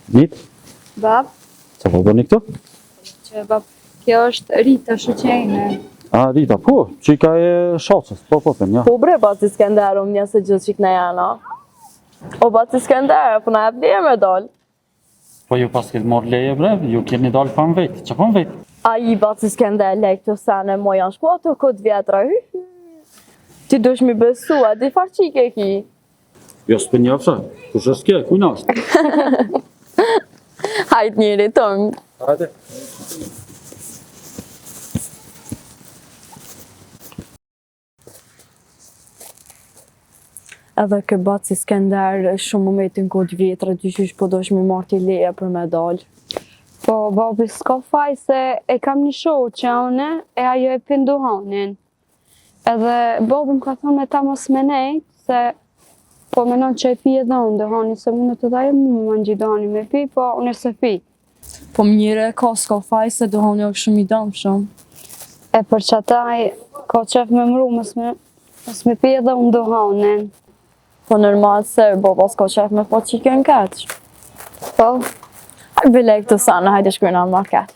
Nit? Bab? Ça po bëni këtu? Që bab, kjo është Rita shoqja ime. A, Rita, po, çika e Shaqës, po, po, po, ja. Po bre, baci Skender, unë njësë gjithë që këna jena. O baci Skender, po na jep leje me dal. Po ju paskit marrë leje bre, ju keni dalë pa më vetë, që pa më vetë? Ai baci Skender, le këto sene, mo janë shku ato kohë t'vjetra, hy, hy. Ti dush mi besu, a di farë qike ki. Jo, s'po njofsha, kush është kjo, kujna është? Hajt njeri, tonë. Hajde. Edhe kë baci Skender shumë më metin kohë t'vjetra, dy qysh po dosh mi marrë ti leje për me dal. Po, babi s'ka faj se e kam një shoqe une e ajo e pin duhanin. Edhe babi më ka thonë me ta mos me nejt, se po menon që e pi edhe unë duhanin, se mundet edhe ajo mu më ngji duhanin me pi, po unë s'e pi. Po mirë e ka, s'ka faj se duhani është shumë i dëmshëm. E për qata ai ka qef me mru, mos me, mos me pi edhe unë duhanin. Po normal se baba s'ka qef me pa qikën keq. Po, Hajde bile këto sana, hajde shkojna në market.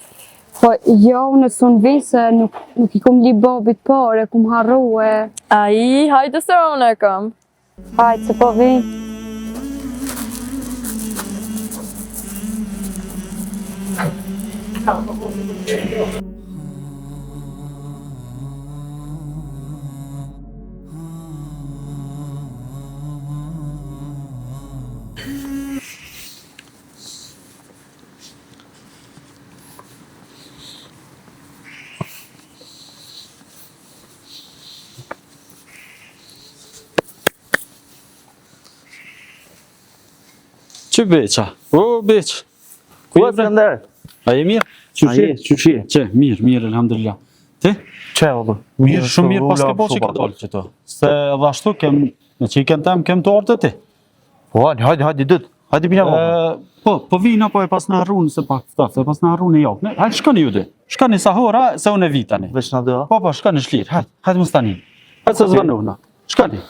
po jo, unë s'un vi se nuk, nuk i kum li babit pare, kum harru e. Ai, hajde se unë e kam. Hajde se po vi. Që beqa? O, beq. Ku O, je bre? Skender? A je mirë? Qysh A je, qysh je? Që, mirë, mirë, elhamdulillah. Ti? Qe, vëllë? Mirë, shumë mirë pas ke po që ke dalë që to. Se edhe ashtu kem, me që i kem tem, kem të ortë ti. Po, hajde, hajde, hajde, dyt. Hajde, bina vëllë. E, po, po vina, po e pas në harrun, se pak ftohtë, e pas në harrun e jopë. Hajde, shkoni ju dy. Shkoni sa hora, se unë e vi tani. Veç na dy, a? Po, po, shkoni shlirë, hajde, hajde mos tani. Hajde se zvanohna. Shkoni.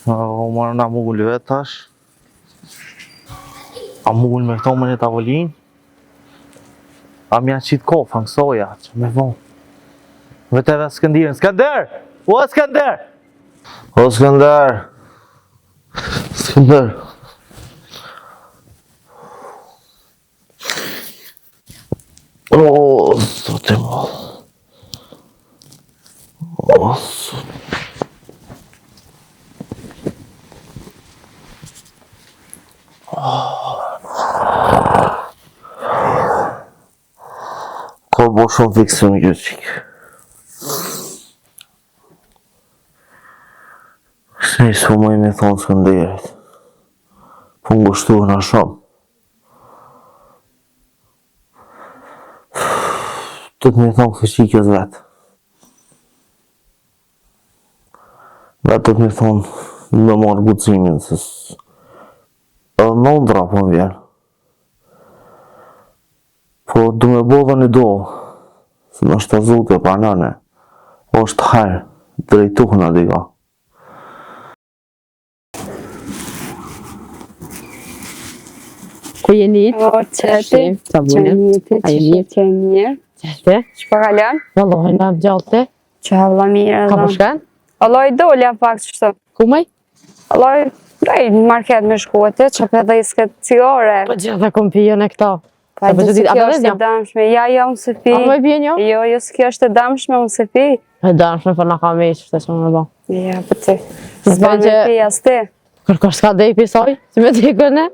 O, marrë na mugul vetë tash. A mugul me këto me një tavolinë? A mja qitë kofa në kësoja, që me vonë. Vete ve Skëndirin. Skënder! O, Skënder! O, Skënder! Skënder! O, zot i madh. O, zot. Ka bo shumë fiksim kjo qikë. Se i s'po muj me thonë Skënderit. Po ngushtuhna shumë. Do të me thonë kësë qikës vetë. Vetë do të me thonë me marrë guximin, se edhe në ndra po më vjen. Po du me bo dhe një do, se nështë të Zoti e pranane, është hajr, drejtuhna dika. Ku jeni? O, qeti, Sa që bune? njëti, A je që mirë? që e mirë. Qete? Që po kalon? Vallahi, na gjallë te. Që valla mirë Ka po edhe. shkon? Vallaj dolja pak qështu. Ku moj? Vallaj, dej në market me shku aty, që pe dhe i cigare. Po gjithë e kom pi unë këto. Pa po di që se ti- a kjo po është e dhezja? damshme. Ja, jo, unë s'e pi. A më bjen jo? Jo, jo, se kjo është e damshme, unë s'e pi. E damshme, po na ka me që që më bo. Ja, po ti. S'ban me që- pi as ti. Kërkosh s'ka dej pisoj, si me ti këne?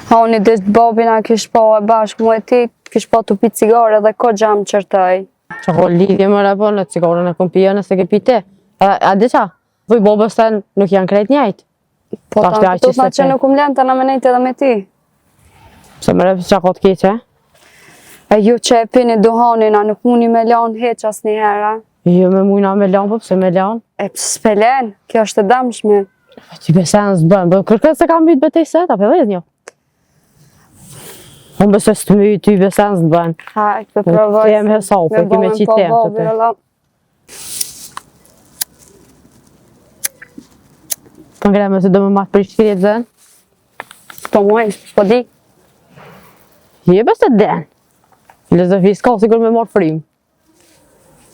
Ha, unë i ditë babin a kish pa e bashkë mu e ti, kish pa tu pi cigare dhe ko gjam qërtoj. Që ko lidhje më re po, në cigaren e kom pi unë, se ke pi ti. A, a di qa? Thuj babës se nuk janë krejt njajt. Po Tash ta ti aq të tutna ishte që pe. nuk um lënë të na me nejtë edhe me ti. Se më re qa ka të keqe? E ju që e pini duhanin, a nuk muni me lanë heq asnjëherë, a? Jo me mujna me lanë, po pse me lanë? E pse s'pe len, kjo është e damshme. Po ti besen s'bën, po kërkën se kam mbyt betej set, apo edhe një? Unë besoj s'të mbyt, ty besen s'bën. Hajt, po Po, provoj. ti jem hesap, Me e ki me bo qitë po tem, babi, të te. valla. Po ngreme se do me ma prish krejt zen. Po muaj, po di. Je bes të den. Filozofi s'ka sigur me marrë frymë.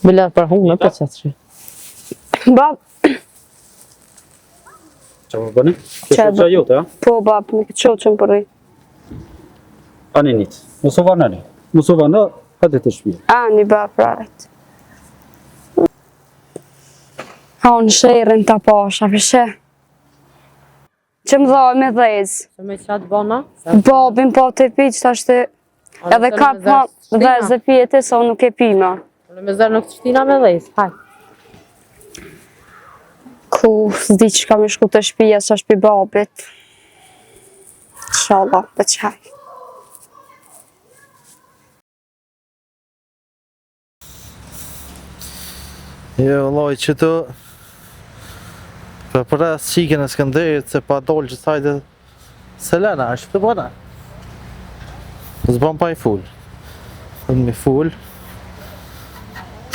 Bile për hunë, për që të Bab, Qa po bëni? Kjo Qa shoqja jote, a? po bab, me këtë shoqën po rri. Ani nit. Mos u vanoni. Mos u vano, hajde te shtëpia. Ani bab, rajt. Ha, unë sherrin ta pasha, përshe. Që më dha me dhezë. Se me qatë bona? Babin po të pi që tash të... Edhe ka pa dhezë e pije ti, sa unë nuk e pi ma. Unë me zërë nuk të shtina me dhezë, haj. Ku s'di që kam i shku të shpija, sa shpi babit. Inshallah, po qaj. Jo, vllai, që të Për pres qikën e Skënderit se pa dolë që sajde Selena, është të bëna S'bën pa i ful Dhe mi ful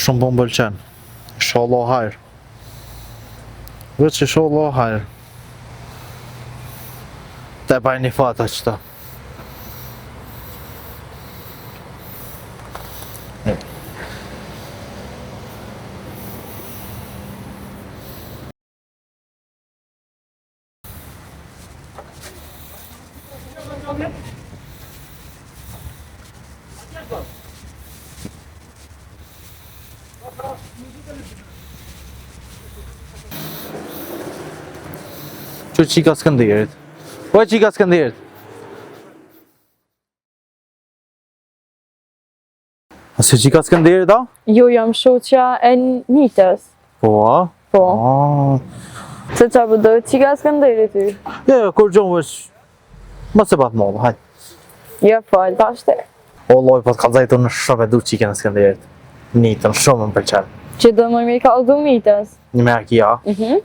Shumë po më pëlqen Inshallah hajr Veç inshallah hajr Te baj një fata qëta Që qika Skënderit? Po qika Skënderit? A si qika Skënderit, a? Jo, jam shoqja e Nitës. Po, a? Po. A. Se qa po do qika Skënderit ty? Jo, jo, kur gjonë veç, mos e bat mollë, hajt. Jo, fal, tash te. O loj, po të kallzoj unë shumë e du qikën e Skënderit. Nitën, shumë më pëlqen. Që do më mi kallzu Nitës. Një me aki, a? Mhm.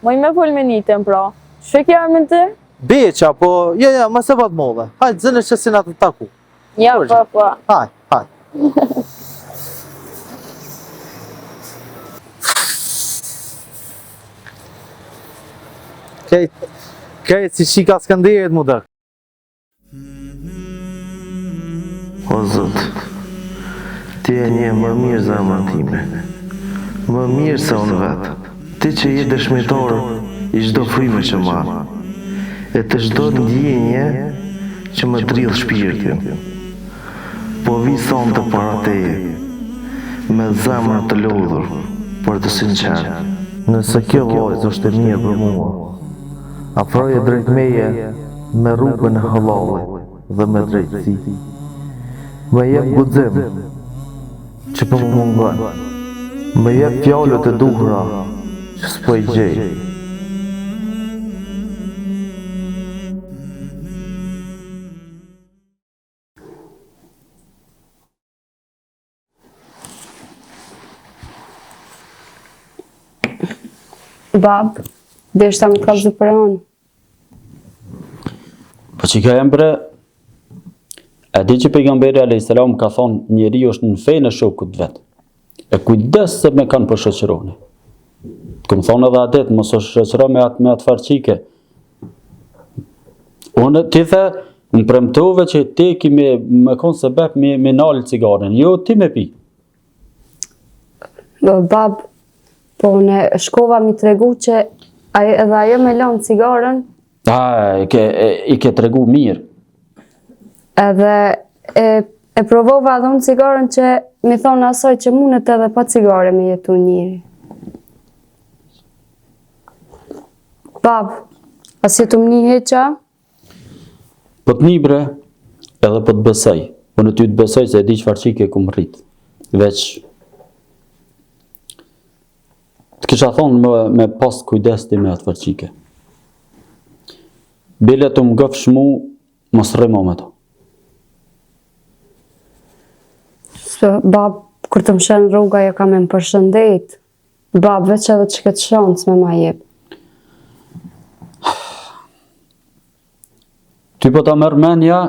Moj me fol me Nitën, pra. Shë kja me ty? Beqa, po, jo, jo, mos e bat mollë. Hajt, zënë që si na të taku. Ja, Kurgjo. po, po. Hajt, hajt. Kejt, kejt si qika Skënderit mu dëk. O Zot, ti e njeh më mirë zemrën time, më mirë se unë vetë. Ti që je dëshmitor i çdo fryme që marr, e të çdo ndjenje që më dridh shpirtin. Po vij sonte para teje, me zemër të lodhur, por të sinqertë. Nëse kjo vajzë është e mirë për mua, afroje drejt meje me rrugën e hallallit dhe me drejtësi. Më jep guxim që po më mungon. Më jep fjalët e duhura që s'po i gjej. Bab, deshta me kallzu për unë. Po qika jem bre, e di që pejgamberi alayhis salam ka thonë njeriu është në fenë e shokut vet. E kujdes se me kanë po shoqëroni. Të kom thonë edhe atë ditë, mos u shoqëro me atë me atë farë qike. Unë ti the, më premtove që ti ki me me kon sebep me me nal cigaren, jo ti me pi. Do bab, Po, unë shkova mi tregu që aj, edhe ajo me lanë cigaren. A, i ke, e, i ke tregu mirë. Edhe e, e provova edhe unë cigaren që mi thonë asaj që mundet edhe pa cigare me jetu njeri. Bab, a s'je tu m'ni hiç a? Po të ni bre, edhe po të besoj. Unë ty të besoj se e di çfarë çike kum rrit. Veç të kisha thonë me, me pas kujdes ti me atë farë çike. Bile të më gëfsh mu, mos rri mo me to. Se, bab, kur të më sheh n'rrugë, ajo ka me më përshëndet. Bab, veç edhe që këtë shansë me ma jep. Ty po ta merr menja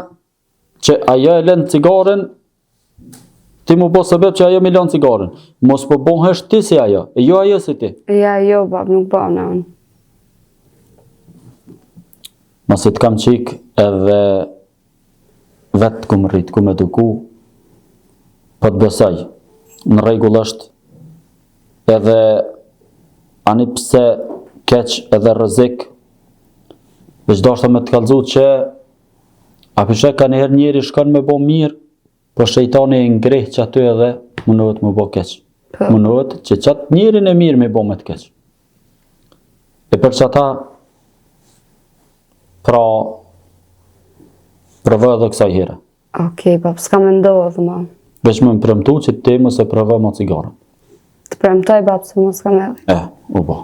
që ajo e lën cigaren, ti mu bo sebep që ajo me lënë cigaren. Mos po bohesh ti si ajo, e jo ajo si ti. Ja, jo, bab, nuk bona unë. Masi të kam çikë edhe Vetë të kum rrit, kum eduku, po të besoj, në rregull është edhe ani pse keq edhe rrezik, veç dashta me të kallzu që a po sheh kanjëherë njeri shkon me bo mirë, po shejtani e ngreh që aty edhe mundohet me bo keq. Po. Mundohet që qatë njerin e mirë me bo me të keq. E për qata, pra, provo edhe kësaj here. Okej, okay, bab, s'ka me ndodhë, ma. Veç me më premtu që ti mos e provo ma cigaren. Të premtoj, bab, se mos ka me E, u bo.